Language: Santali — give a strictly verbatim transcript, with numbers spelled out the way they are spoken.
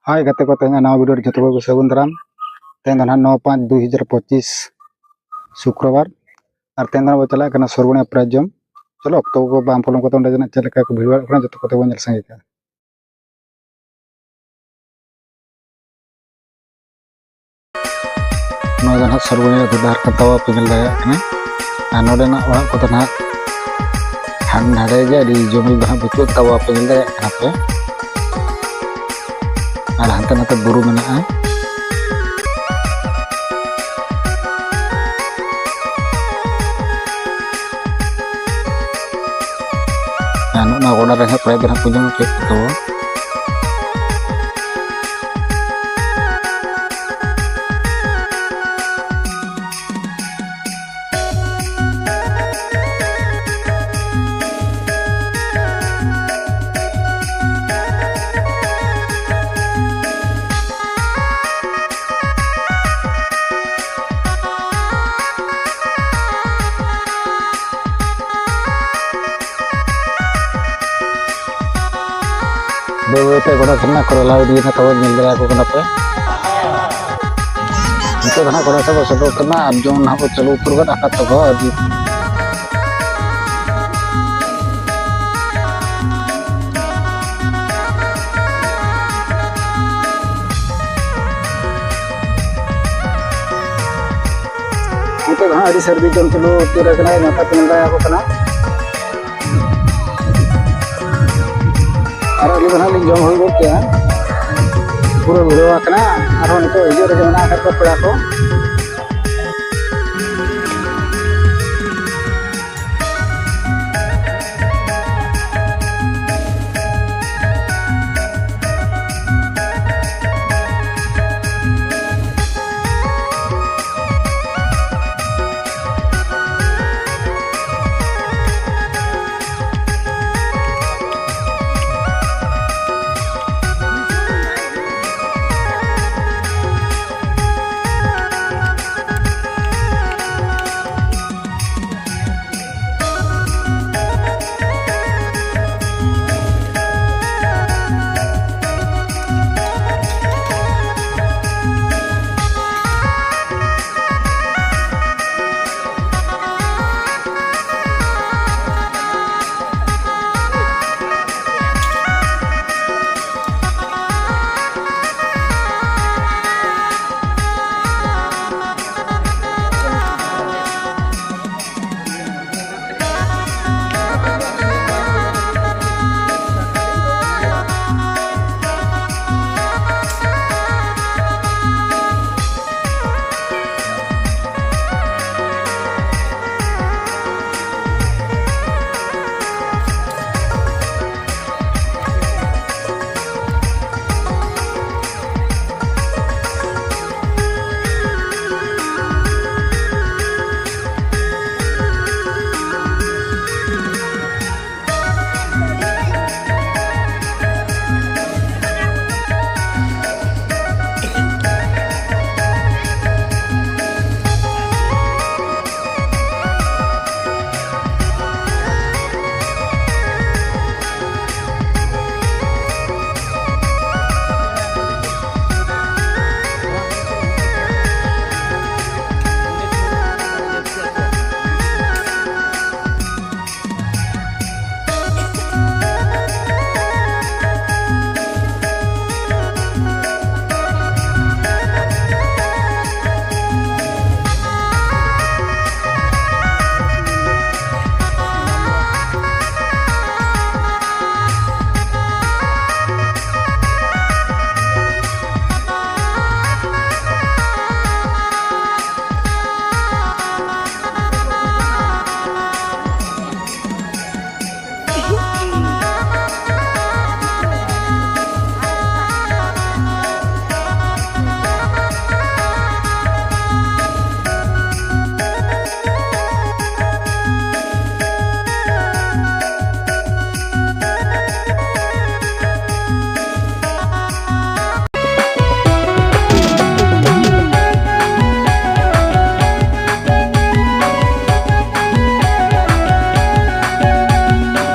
ᱦᱟᱭ ᱜᱟᱛᱮ ᱠᱚ, ᱛᱮᱦᱮᱧᱟᱜ ᱱᱟᱣᱟ ᱵᱷᱤᱰᱤᱭᱳ ᱨᱮ ᱡᱚᱛᱚ ᱠᱚᱜᱮ ᱥᱟᱹᱜᱩᱱ ᱫᱟᱨᱟᱢ᱾ ᱛᱮᱦᱮᱧ ᱫᱚ ᱱᱟᱦᱟᱜ ᱱᱚ ᱯᱟᱸᱪ ᱫᱩ ᱦᱟᱡᱟᱨ ᱯᱚᱸᱪᱤᱥ ᱥᱩᱠᱨᱚᱵᱟᱨ, ᱟᱨ ᱛᱮᱦᱮᱧ ᱫᱚ ᱱᱟᱦᱟᱜ ᱵᱚ ᱪᱟᱞᱟᱜ ᱠᱟᱱᱟ ᱥᱚᱨᱵᱚᱱᱤᱭᱟ ᱯᱨᱟᱭᱤᱡᱽ ᱡᱚᱢ᱾ ᱪᱚᱞᱚ, ᱚᱠᱛᱚ ᱠᱚ ᱵᱟᱝ ᱯᱚᱞᱚᱢ ᱠᱟᱛᱮ ᱚᱸᱰᱮ ᱡᱮ ᱱᱟᱦᱟᱜ ᱪᱮᱫ ᱞᱮᱠᱟ ᱠᱚ ᱵᱷᱤᱲ ᱵᱟᱲᱟᱜ ᱠᱟᱱᱟ, ᱡᱚᱛᱚ ᱠᱚᱛᱮ ᱵᱚᱱ ᱧᱮᱞ ᱥᱟᱸᱜᱮ ᱠᱟᱜᱼᱟ᱾ ᱱᱚᱣᱟ ᱫᱚ ᱱᱟᱦᱟᱜ ᱥᱚᱨᱵᱚᱱᱤᱭᱟ ᱟᱹᱛᱩ ᱰᱟᱦᱟᱨ ᱠᱟᱱ ᱛᱟᱵᱚ, ᱯᱮ ᱧᱮᱞ ᱫᱟᱲᱮᱭᱟᱜ ᱠᱟᱱᱟ᱾ ᱟᱨ ᱱᱚᱰᱮᱱᱟᱜ ᱚᱲᱟᱜ ᱠᱚᱫᱚ ᱱᱟᱦᱟᱜ ᱦᱟᱸᱰᱮ ᱱᱟᱰᱮ ᱜᱮ, ᱟᱹᱰᱤ ᱡᱚᱢᱤᱞ ᱫᱚ ᱱᱟᱦᱟᱜ ᱵᱟᱹᱪᱩᱜ ᱛᱟᱵᱚ, ᱯᱮ ᱧᱮᱞ ᱫᱟᱲᱮᱭᱟᱜ ᱠᱟᱱᱟ ᱯᱮ᱾ ᱟᱨ ᱦᱟᱱᱛᱮ ᱱᱟᱛᱮ ᱵᱩᱨᱩ ᱢᱮᱱᱟᱜᱼᱟ᱾ ᱟᱨ ᱱᱚᱜᱼᱚ ᱱᱚᱣᱟ ᱜᱚᱰᱟ ᱨᱮ ᱦᱟᱸᱜ ᱯᱨᱟᱭᱤᱡᱽ ᱫᱚ ᱦᱟᱸᱜ ᱠᱚ ᱡᱚᱢ ᱦᱚᱪᱚᱭᱮᱫ ᱠᱚᱣᱟ᱾ ᱵᱟᱹᱭ ᱵᱟᱹᱭ ᱛᱮ ᱜᱚᱰᱟ ᱥᱮᱱ ᱱᱟᱜ ᱠᱚ ᱨᱟᱞᱟᱣ ᱤᱫᱤᱭᱮᱱᱟ, ᱛᱟᱵᱚ ᱧᱮᱞ ᱫᱟᱲᱮᱭᱟᱠᱚ ᱠᱟᱱᱟ ᱯᱮ᱾ ᱱᱤᱛᱚᱜ ᱫᱚ ᱱᱟᱜ ᱜᱚᱰᱟ ᱥᱮᱫ ᱵᱚ ᱥᱮᱴᱮᱨ ᱠᱟᱱᱟ, ᱟᱨ ᱡᱚᱢ ᱱᱟᱜ ᱵᱚ ᱪᱟᱹᱞᱩ ᱩᱛᱟᱹᱨ ᱜᱚᱫ ᱟᱠᱟᱫ ᱛᱟᱠᱚᱣᱟ᱾ ᱟᱹᱰᱤ ᱱᱤᱛᱚᱜ ᱫᱚ ᱦᱟᱸᱜ ᱟᱹᱰᱤ ᱥᱟᱹᱨᱫᱤ ᱡᱚᱢ ᱪᱟᱹᱞᱩ ᱩᱛᱟᱹᱨ ᱟᱠᱟᱱᱟ, ᱱᱚᱝᱠᱟ ᱛᱮ ᱧᱮᱞ ᱫᱟᱲᱮᱭᱟᱠᱚ ᱠᱟᱱᱟ᱾ ᱟᱨ ᱟᱹᱞᱤᱧ ᱫᱚ ᱦᱟᱸᱜ ᱞᱤᱧ ᱡᱚᱢ ᱦᱩᱭ ᱜᱚᱫ ᱠᱮᱜᱼᱟ, ᱯᱩᱨᱟᱹ ᱵᱷᱤᱲᱟᱹᱣ ᱟᱠᱟᱱᱟ᱾ ᱟᱨᱦᱚᱸ ᱱᱤᱛᱚᱜ ᱦᱤᱡᱩᱜ ᱨᱮᱜᱮ ᱢᱮᱱᱟᱜ ᱟᱠᱟᱫ ᱠᱚᱣᱟ ᱯᱮᱲᱟ ᱠᱚ᱾